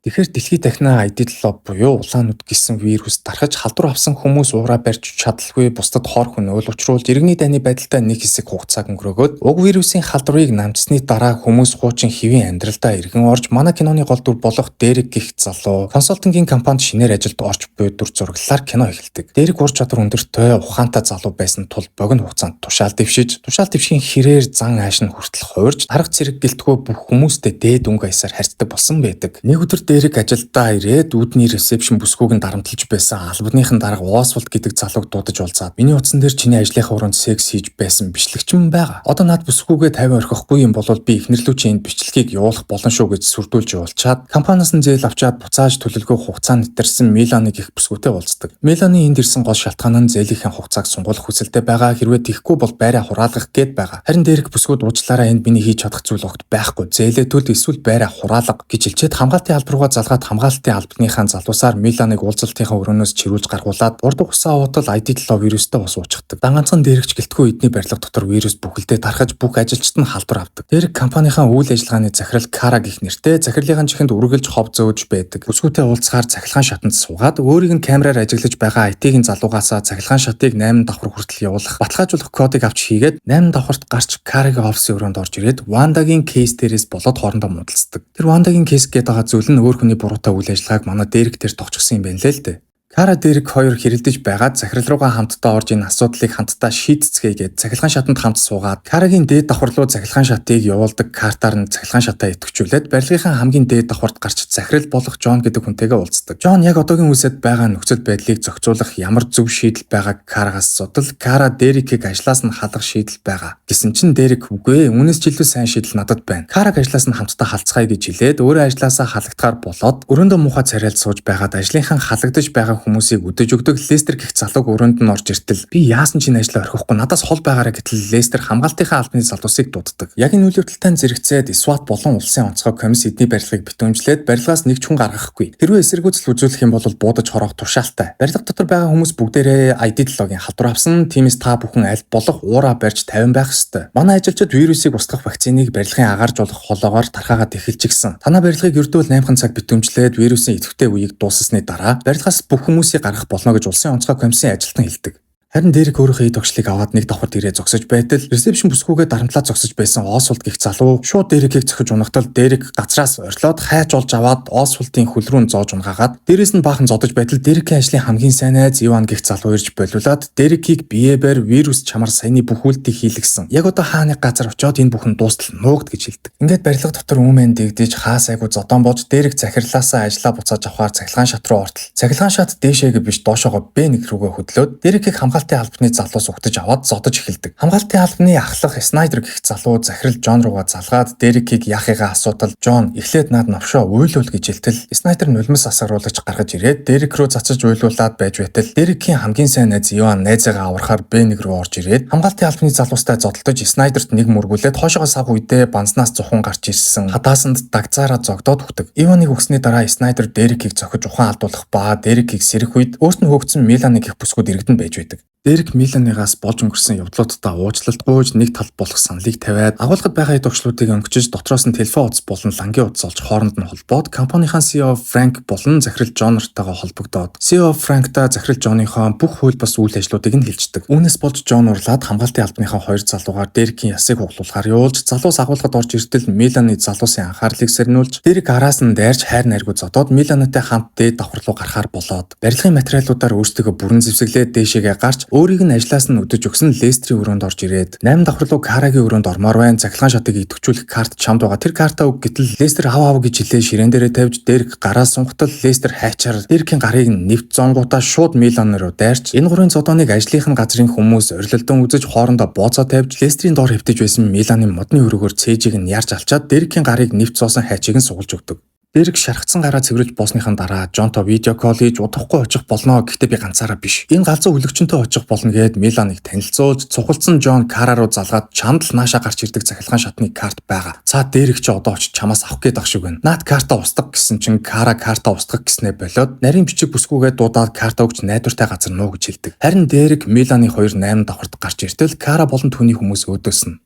Тэгэхээр дэлхийд дахина ID7 буюу улаан нүд гэсэн вирус тархаж, халдвар авсан хүмүүс уураа барьж чадалгүй, бусдад хор хөнөөл учруулж, иргэний дайны байдалтай нэг хэсэг хугацааг өнгөрөөгөөд, уг вирусын халдварыг намжсны дараа хүмүүс хуучин хэвийн амьдралдаа эргэн орж, манай киноны гол дүр болох Дэрек гэх залуу консалтингийн компанид шинээр ажилд орж буй дүр зураглалаар кино эхэлдэг. Дэрек ур чадвар өндөртэй, ухаантай залуу байсан тул богино хугацаанд тушаал дэвшиж, тушаал дэвшгийн хэрээр зан ааш нь хүртэл хувирж, арга цэрэг гэлтгүү бүх хүмүүстэй дээд өнгө аясаар харьцдаг болсон байдаг. Нэг өдөр Дэрек ажилдаа ирээд үүдний ресепшн бүсгүйг нь дарамтлаж байсан албаныхын дарга Освальд гэдэг залууг дуудаж уулзаад, "Миний утсан дээр чиний ажлынхаа өрөөнд секс хийж байсан бичлэгчин байгаа. Одоо над бүсгүйгээ 50 орхихгүй юм бол би эхнэрлүү чи энд бичлэгийг явуулах болно шүү" гэж сүрдүүлж явуулчаад, компаниас нь зээл авчаад буцааж төлөлгөө хугацаа нэтэрсэн Мелани гэх бүсгүйтэй уулздаг. Мелани энд ирсэн гол шалтгаан нь зээлийнхээ хугацааг сунгуулах хүсэлтэй байгаа. Хэрвээ тийхгүй бол байраа хураалгах гээд байгаа. Харин Дэрек бүсгүйд уучлаарай, энд миний хийж чадах зүйл огт байхгүй. Зээлээ төлд эсвэл байраа хураалга гэж хэлчихэд, хамгаалтын алба руугаа залгаад, хамгаалтын албаныхаа залуусаар Миланыг уулзалтынхаа өрөөнөөс чирүүлж гаргуулад, урд угсаа уутал ID7 вирустай ус уучдаг. Дан ганцхан Дэрэгч гэлтгүй эдний барилга дотор вирус бүхэлдээ тархаж, бүх ажилчид нь халдвар авдаг. Дэрэг компанийнхаа үйл ажиллагааны захирал Кара гэх нэртэй захирлынхаа чихэнд үргэлж хов зөөж байдаг. Бүсгүйтэй уулзахаар цахилгаан шатанд суугаад, өөрийг нь камераар ажиглаж байгаа IT-ийн залуугаасаа цахилгаан шатыг 8 давхар хүртэл явуулах баталгаажуулах кодыг авч хийгээд, 8 давхарт гарч Карагийн офисын өрөөнд орж ирээд Вандагийн case дээрээс болоод хоорондоо муудалцдаг. Тэр Вандагийн case гэдэг байгаа зүйл нь өөр хүний буруутай үйл ажиллагааг манай Дэрек дээр тогтчихсон юм байна лээ л дээ. Кара, Дэрек хоёр хэрэлдэж байгаад захирал руугаа хамтдаа орж энэ асуудлыг хамтдаа шийдцгээе гээд цахилгаан шатанд хамт суугаад, Карагийн дээд давхар руу цахилгаан шатыг явуулдаг картаар нь цахилгаан шатаа идэвхжүүлээд, барилгынхаа хамгийн дээд давхарт гарч захирал болох Джон гэдэг хүнтэйгээ уулздаг. Джон яг одоогийн үүсэд байгаа нөхцөл байдлыг зохицуулах ямар зөв шийдэл байгааг Карагаас асуудал. Кара Дэрекийг ажлаас нь халах шийдэл байгаа гэсэн чинь Дэрек "Үгүй ээ, үүнээс ч илүү сайн шийдэл надад байна. Караг ажлаас нь хамтдаа халцгаая" гэж хэлээд, өөрөө ажлаасаа халагдахаар болоод өрөөндөө муухай царайлд сууж байгаад, ажлынхаа халагдаж байгаа хүмүүсийг үдэж өгдөг Лестер гэх залууг өрөөнд нь орж иртэл, "Би яасан ч энэ ажлаа орхихгүй, надаас хол байгаарай" гэтэл Лестер хамгаалтынхаа албаны залуусыг дууддаг. Яг энэ үйл явдалтай зэрэгцээд SWAT болон улсын онцгой комисс эдний барилгыг битүүмжлээд барилгаас нэг ч хүн гаргахгүй. Хэрвээ эсэргүүцэл үзүүлэх юм бол буудаж хороох тушаалтай. Барилга дотор байгаа хүмүүс бүгдээрээ ID7-гийн халдвар авсан. Тиймээс та бүхэн аль болох уураа барьж 50 байх ёстой. Манай ажилчид вирусыг устгах вакциныг барилгын агааржуулах холоогоор тархаагаад эхэлж гисэн. Танай барилгыг ердөө 8 цаг битүүмжлээд вирусын идэвхтэй үеийг дуусгасны дараа барилгаас бүх хүмүүсийг гаргах болно гэж улсын онцгой комиссийн ажилтан хэлдэг. Харин Дэрек өөрийнхөө эд тогшлыг аваад нэг давхарт ирээ зогсож байтал ресепшн бүсгүйгээ дарамтлаад зогсож байсан Освальд гэх залуу шууд Дэрекийг зохиж унагтал Дэрек газраас орилоод хайж олж аваад Освальдын хөл рүү зоож унгаагаад, дээрээс нь баахан зодож байтал Дэрекийн ажлын хамгийн сайн найз Иван гэх залуу ирж болиулаад, "Дэрекийг бие барь, вирус чамар саяны бүх үйлдэлийг хийлгэсэн. Яг одоо хааны газар очиод энэ бүхэн дуустал нуугд" гэж хэлдэг. Ингээд барилга дотор үүмэн дэгдэж, хаа сайгүй зодон болж, Дэрек захирлаасаа ажлаа буцааж авахаар цахилгаан шат руу ортол. Цахилгаан шат дээшээгээ биш, доошоогоо Б1 рүүгээ хөдлөөд, Дэрекийг хамгаалтын албаны залуус угтаж аваад зодож эхэлдэг. Хамгаалтын албаны ахлах Снайдер гэх залуу захирал Джон руугаа залгаад Дерекийг яахыгаа асуудал. Джон "Эхлээд над новшоо уйлуул" гэж хэлтэл, Снайдер нулимс асгаруулагч гаргаж ирээд Дерек рүү цацаж уйлуулад байж байтал Дерекийн хамгийн сайн найз Иван найзаагаа аврахаар Б1 рүү орж ирээд хамгаалтын албаны залуустай зодолдож, Снайдерт нэг мөргүүлээд хойшоогоо сав үедээ банзнаас зухан гарч ирсэн хадаасанд дагзаараа зогдоод өгдөг. Иваныг өгсөний дараа Снайдер Дерекийг зохиж ухаан алдуулах ба Дерекийг сэрэх үед өөрт нь хөөгдсөн Мелани гэх бүсгүйд иргэдэн байж байдаг. Дэрек Миланигаас болж өнгөрсөн явдлуудаа уучлалт гуйж, нэг тал болох саналыг тавиад, агуулгад байгаа эд тогшлуудыг өнгөчөж, дотроос нь телефон утас болон лангийн утас олж, хооронд нь холбоод, компанийнхаа CEO Франк болон захирал Джон нартайгаа холбогдоод, CEO Франкта захирал Джоныхоо бүх хууль бус үйл ажлуудыг нь хэлждэг. Үүнээс болж Джон уурлаад хамгаалтын албаныхаа хоёр залуугаар Дэрекийн ясыг хугалуулахаар явуулж, залуус агуулгад орж иртэл Миланы залуусын анхаарлыг сэрнүүлж, Дэрек араас нь дайрч хайр найргүй зодоод, Миланатай хамт дээд давхар руу гарахаар болоод, барилгын материалуудаар өөрсдийгөө бүрэн зэвсэглээд дээшээгээ гарч, өөрийг нь ажлаас нь үдэж өгсөн Лестрийн өрөөнд орж ирээд, 8 давхар руу Карагийн өрөөнд ормоор байна. Цахилгаан шатыг идэвхжүүлэх карт чамд байгаа. Тэр картаа өг гэтэл Лестер "Ав, ав" гэж хэлээ ширээн дээрээ тавьж, Дэрек гараа сунгатал Лестер хайчаар Дэрекийн гарыг нэвт зонгуудаа шууд Милан руу дайрч, энэ гурвын зодооныг ажлынх нь газрын хүмүүс орилолдон үзэж, хоорондоо бооцоо тавьж, Лестрийн доор хэвтэж байсан Миланы модны өрөөгөөр цээжийг нь ярьж алчаад, Дэрекийн гарыг нэвт зоосон хайчийг нь сугалж өгдөг. Дэрэг шархацсан гараа цэвэрлж буусныхан дараа Джонто видео call хийж, "Удахгүй очих болно, гэхдээ би ганцаараа биш. Энэ галзуу хөлөгчөнтэй очих болно" гээд Миланыг танилцуулж, цухалдсан Джон Кара руу залгаад, "Чамд л нааша гарч ирдэг цахилгаан шатны карт байгаа. Цаа Дэрэг чи одоо очиж чамаас авах гээд ах шиг байна. Наад карта устгах" гэсэн чинь Кара карта устгах гэснээ болоод, нарийн бичиг бүсгүйгээ дуудаад карта өгч найдвартай газар нуу гэж хэлдэг. Харин Дэрэг Миланы 2 8 давхарт гарч иртэл Кара болон түүний хүмүүс өөдөөсөн.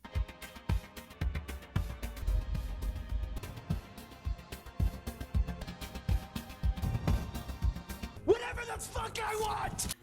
the fuck I want!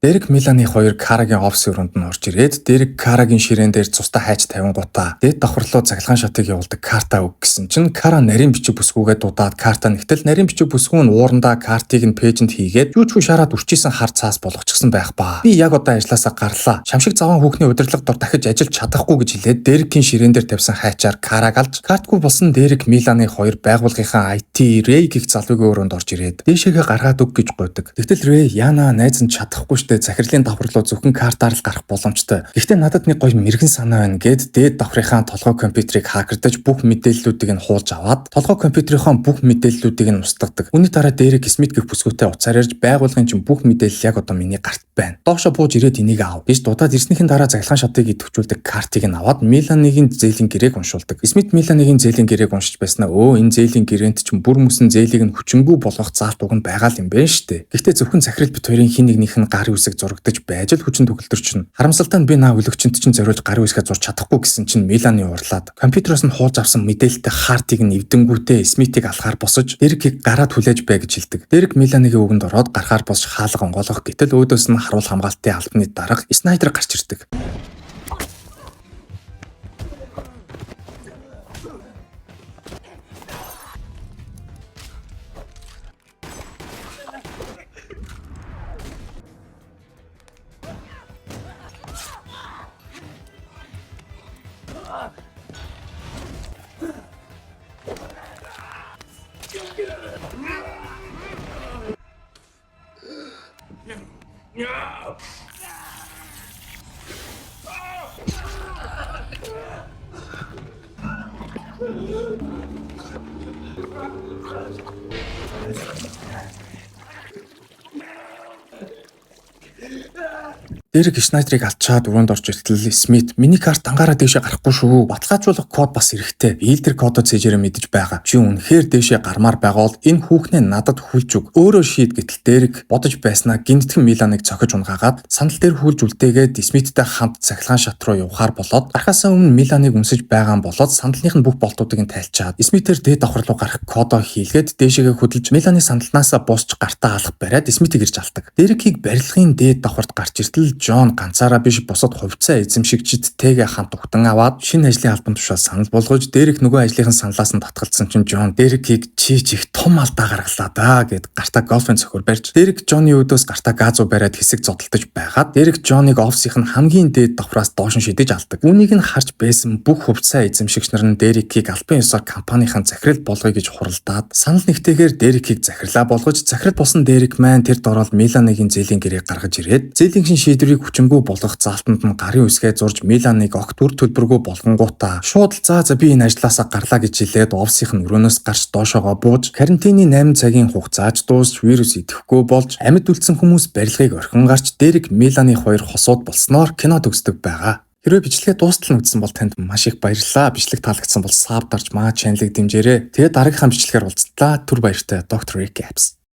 Дерек, Миланы хоёр Карагийн офис өрөөнд нь орж ирээд, Дерек Карагийн ширээн дээр цустай хайж тавингуудаа дээд давхар руу цахилгаан шатыг явуулдаг карта өг гэсэн чинь Кара нарийн бичиг бүсгүйгээ дуудаад карта нэгтэл нарийн бичиг бүсгүй нь уурандаа картыг нь пэйжэнд хийгээд юу ч үгүй шараад үрчийсэн хар цаас болгочихсон байх ба. Би яг одоо ажилласаа гарлаа. Шамшиг заван хүүхний удирдлага дор дахиж ажиллаж чадахгүй гэж хэлээд Дерекийн ширээн дээр тавьсан хайчаар Караг алж, картгүй болсон Дерек, Миланы хоёр байгууллагынхаа IT Рэй гэх залуугийн өрөөнд орж ирээд дээшээгээ гаргаад өг гэж гуйдаг. Тэгтэл Рэй яана найз нь чадахгүй штэ, захирлын давхар руу зөвхөн картаар л гарах боломжтой. Гэхдээ надад нэг гоё мэрэгэн санаа байна гэд дээд давхрынхаа толгой компьютерийг хакердаж бүх мэдээллүүдийг нь хуулж аваад толгой компьютерийнхаа бүх мэдээллүүдийг нь устгадаг. Үүний дараа Дерек Смит гэх бүсгүйтэй утсаар ярьж, байгууллагын чинь бүх мэдээлэл яг одоо миний гарт байна. Доошо бууж ирээд энийг аав гэж дуудаад ирснийхэн дараа цахилгаан шатыг идэвхжүүлдэг картыг нь аваад Миланыгийн зээлийн гэрээг уншуулдаг. Смит Миланыгийн зээлийн гэрээг уншиж байснаа өө энэ зээлийн гэрээнд чинь бүр мөсөн зээлийг нь хүчингү болгох заалт уг нь байгаа л юм байна штэ. Гэхдээ зөвхөн захирал бит хоёрын хин нэгнийх нь гар үсэг зурагдаж байж л хүчин төгөлдөр чинь. Харамсалтай нь би наа өлөгчөнд чинь зориулж гарын үсгээ зурч чадахгүй гэсэн чинь Миланы уурлаад компьютероос нь хуулж авсан мэдээлэлтэй хартыг нь эвдэнгүүтээ Смитийг алхаар босож Дерекийг гараад хүлээж бай гэж хэлдэг. Дерек Миланыгийн үгэнд ороод гарахаар босч хаалга онгойлгох гэтэл өөдөөс нь харуул хамгаалтын албаны дарга Снайдер гарч ирдэг. Дерек Снайдерыг алчаад өрөөнд орж иртэл Смит миний карт дангаараа дээшээ гарахгүй шүү. Баталгаажуулах код бас эрэхтэй. Би л тэр кодоо цээжээрээ мэдэж байгаа. Чи үнэхээр дээшээ гармаар байгаа бол энэ хүүхнээ надад хүлж өг. Өөрөө шийд гэтэл Дерек бодож байснаа гинтхэн Миланыг цохиж унгаагаад сандал дээр хүлж үлдээгээд Смиттэй хамт цахилгаан шат руу явахаар болоод гарахаасаа өмнө Миланыг өмсөж байгаа юм болоод сандалных нь бүх болтуудыг нь тайлчаад Смитээр дээд давхар руу гарах кодоо хийлгээд дээшээгээ хөдөлж Миланы сандалнаасаа босч гартаа алах бариад Смитийг ирж алдаг. Дерекийг барилгын дээд давхарт гарч иртэл Джон ганцаараа биш бусад хувьцаа эзэмшигчдтэйгээ хамт угтан аваад шинэ ажлын албан тушаал санал болгож Дерек нөгөө ажлынхын саналаас нь татгалцсан чинь Джон Дерекийг чи чих том алдаа гаргалаа да гэд гартаа голфын цохор барьж, Дерек Джонны өдөөс гартаа газуу бариад хэсэг зодолдож байгаад Дерек Джоныг офисынх нь хамгийн дээд давхраас доош нь шидэж алдаг. Үүнийг нь харж байсан бүх хувьцаа эзэмшигч нар нь Дерекийг албан ёсоор компанийн захирал болгоё гэж хуралдаад санал нэгтэйгээр Дерекийг захирлаа болгож, захирал болсон Дерек маань тэр дороод Миланыгийн зээлийн гэрээг гаргаж ирээд зээлийн шин шийдвэрийг хүчингү болгох заалтанд нь гарын үсгээ зурж Миланыг огт үр төлбөргүй болгонгуудаа шууд л за за би энэ ажлаасаа гарлаа гэж хэлээд офисынх нь өрөөнөөс гарч доошоогоо бууж, карантины 8 цагийн хугацааж дуусч вирус идэхгүй болж амьд үлдсэн хүмүүс барилгыг орхин гарч Дерек, Миланы хоёр хосууд болсноор кино төгсдөг байгаа. Хэрвээ бичлэгээ дуустал нь үзсэн бол танд маш их баярлалаа. Бичлэг таалагдсан бол sub дарж маа channel-ыг дэмжээрэй. Тэгээд дараагийнхаа бичлэгээр уулзлаа. Түр баяртай. Dr. Rick Apps.